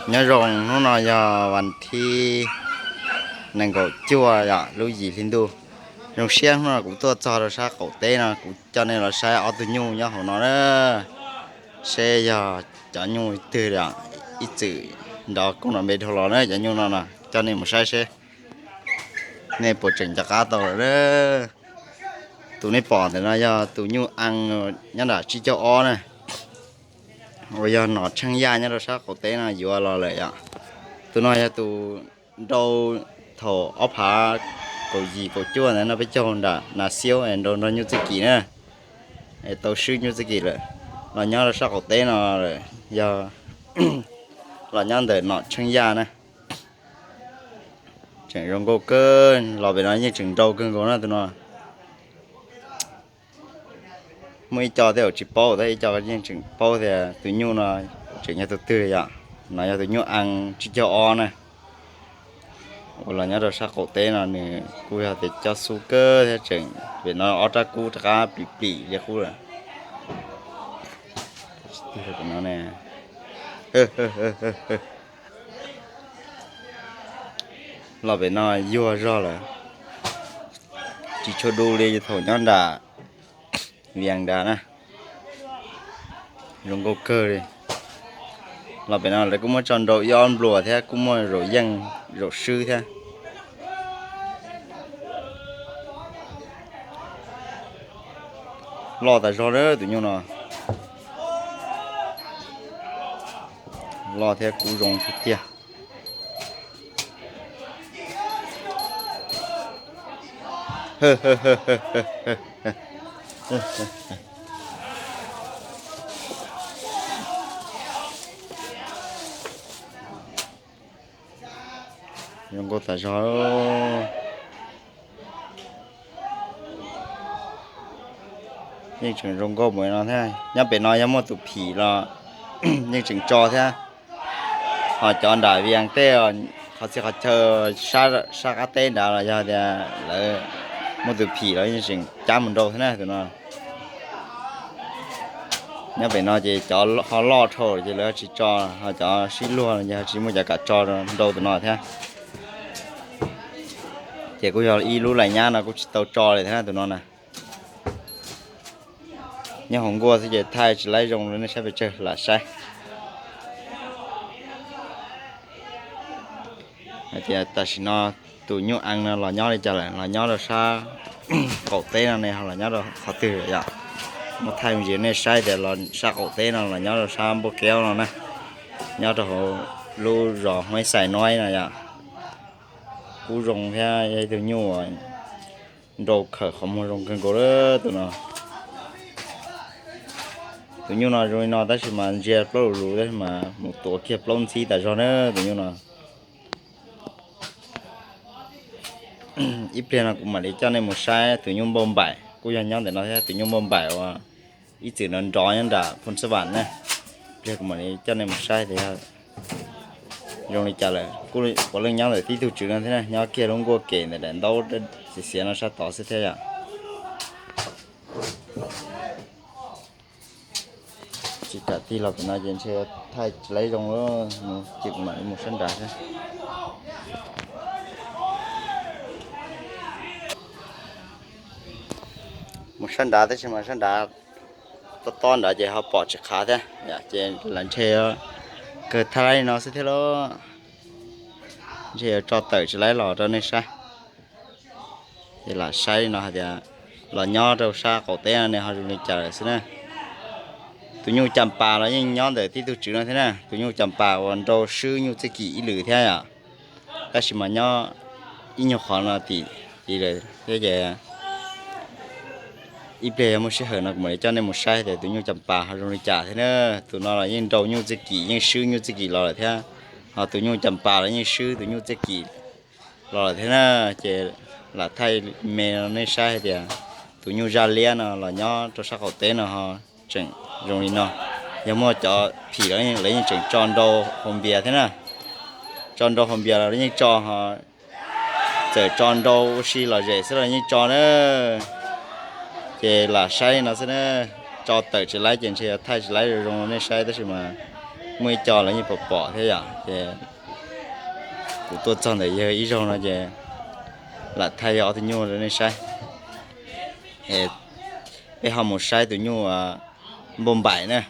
Nyob zoo, hnub no yog vas thib nees nkaum cuaj yom, lub yim hli ntuj. Zoo siab hnub no kuv tuaj txog rau sab qaum teb no, kuv coj nej los saib ob tug nyuj nyob hauv no na. Seb yog cov nyuj twg, ib txwm nrov koob nrov npe dhau los na, cov nyuj no no coj nej mus saib seb nej puas tseem nco qab tau lawm. Tus nej pom ntawm no yog tus nyuj a nyob nram tsib caug ob na, uas yog nom tsheej yaj nyob rau sab qaum teb no yuav los lawm yom. Tus no yog tus nrau thaum ob phav kaum yim kaum cuaj ntawd no peb caug nram Nas Xiaub es nrau nrog nyuj txij kim na, es tau swb nyuj txij kim lawm. Los nyob rau sab qaum teb no lawm, yog los nyob ntawm nom tsheej yaj na. Tseem zoo nkauj kawg, los pem no yeej tseem nrau kawg nkaus na tus no. Muaj ib co tej zaum tsis paub, tab ib co yeej tseem paub tias tus nyuj no tseem yog tus twg yom. No yog tus nyuj a tsib caug ob na, uas los nyob rau sab qaum teb no, nws kuj yog tias cob xub kawg thiab, tseem pem no ob rab kub rov qab plim plim li qub lawm. Los pem no yuag zog lawm, tsis tshua du li thaum nyob nram Vias Nras na. Zoo nkauj kawg li. Los pem no lawv kuj muab tso nrau ib ob npluas thiab, kuj muaj zaum yeej zaum swb thiab. Loj tas zog lawm tus nyuj no. Loj thiab kub zoo tiag tiag. Zoo nkauj tas zog. Yeej tseem zoo nkauj mus no thiab. Nyob pem no yog muaj tus phim los yeej tseem tso thiab. Ho cov nram Vias tej qhov txhia qhov chaw sab qab teb nrad los yog tias lawv muaj tus phim los yeej tseem cab mus nrau thiab na tus no. Nyob pem no ces cov ho loj dhau ces lawv tsis tso, ho cov sib luag los yog tsis muaj cov kam tso nrau tus no thiab. Ces kuj yog ib lub lais nyab no kuj tsis tau tso li thiab tus no na. Nyob hauv nkuaj xwb ces thaij tsis laib zoo li nej saib pes tsawg lam saib. Hais tias tam sim no tus nyuj ees no los nyob li cas lawm, los nyob rau sab qaum teb no ne, ho los nyob rau qhov twg lawm yom. Muab thaij me ntsis nej saib tias los sab qaum teb no los nyob rau sab npauj kev no na, nyob rau hauv lub zos Huaib Xais Noib no yom. Kub zoo thiab yog ib tug nyuj nrau khawm qhov muag zoo kawg nkaus lawm tus no. Tus nyuj no zoo li no tab sis mas ntsia plaub lus lus tab sis mas mus tuav kiag plaub ntxhib tas zog na tus nyuj no. Ib pliag no kuv mam li coj nej mus saib tus nyuj npauj npaim, kuj yog nyob ntawm no thiab, tus nyuj npauj npaim uas ib txwm nrov nrov nyob nram Phoos Xab Vam na. Ib pliag kuv mam li coj nej mus saib tias yog zoo li cas lawm. Kuj puav leej nyob ntawm tib tug tswv no thiab na, nyob kiag lub nkuaj kem ntawm daim ntaub xiav xiav no sab tod xwb thiab yom. Tsis kam tig los pem no ces ntshe thaij tsis laib zoo lawm, ces kuv mam li mus sab nrad thiab. Mus sab nrad tab sis mas sab nrad tob tob nrad ces ho pom tsis qhav thiab, ces lam ntshe kawg thaij laib li no xwb thiab lauj. Ntshe yuav tso tawm tsis laib los rau nej saib. Ces lam saib li no hais tias los nyob rau sab qaum teb no ne ho zoo li cas lawm xwb na. Tus nyuj Cas Pas los yeej nyob ntawm tib tug tswv no thiab na, tus nyuj Cas Pas uas nrau swb nyuj txij kim ib lwm thiab yom. Tab sis mas nyob ib nyuag qhov no tim tid lawm thiab ces ib pliag yog muaj sij hawm no kuv mam li coj nej mus saib tias tus nyuj Cas Pas ho zoo li cas thiab na. Tus no los yeej nrau nyuj txij kim, yeej swb nyuj txij kim los lawm thiab. Ho tus nyuj Cas Pas los yeej swb tus nyuj txij kim los lawm thiab na. Ces lam thaij me nej saib hais tias tus nyuj Zaj Liab no los nyob rau sab qaum teb no ho tseem zoo li no. Yog muaj cov phim los lawv yeej tseem tso nrau hauv npias thiab na. Tso nrau hauv npias los yeej tso ho txawm tso nrau ua si lom zem xwb los yeej tso na. Ces lam saib li no xwb na, tso tawm tsis laib ces ntshe yuav thaij tsis laib zoo zoo nej saib tab sis mas Muaj ib co los yeej pom pom thiab yom, ces kuv tuaj txog ntawm yawg ib zaug no ces lam thaij yog ob tug nyuj rau nej saib. Peb ho mus saib tus nyuj npauj npaim na.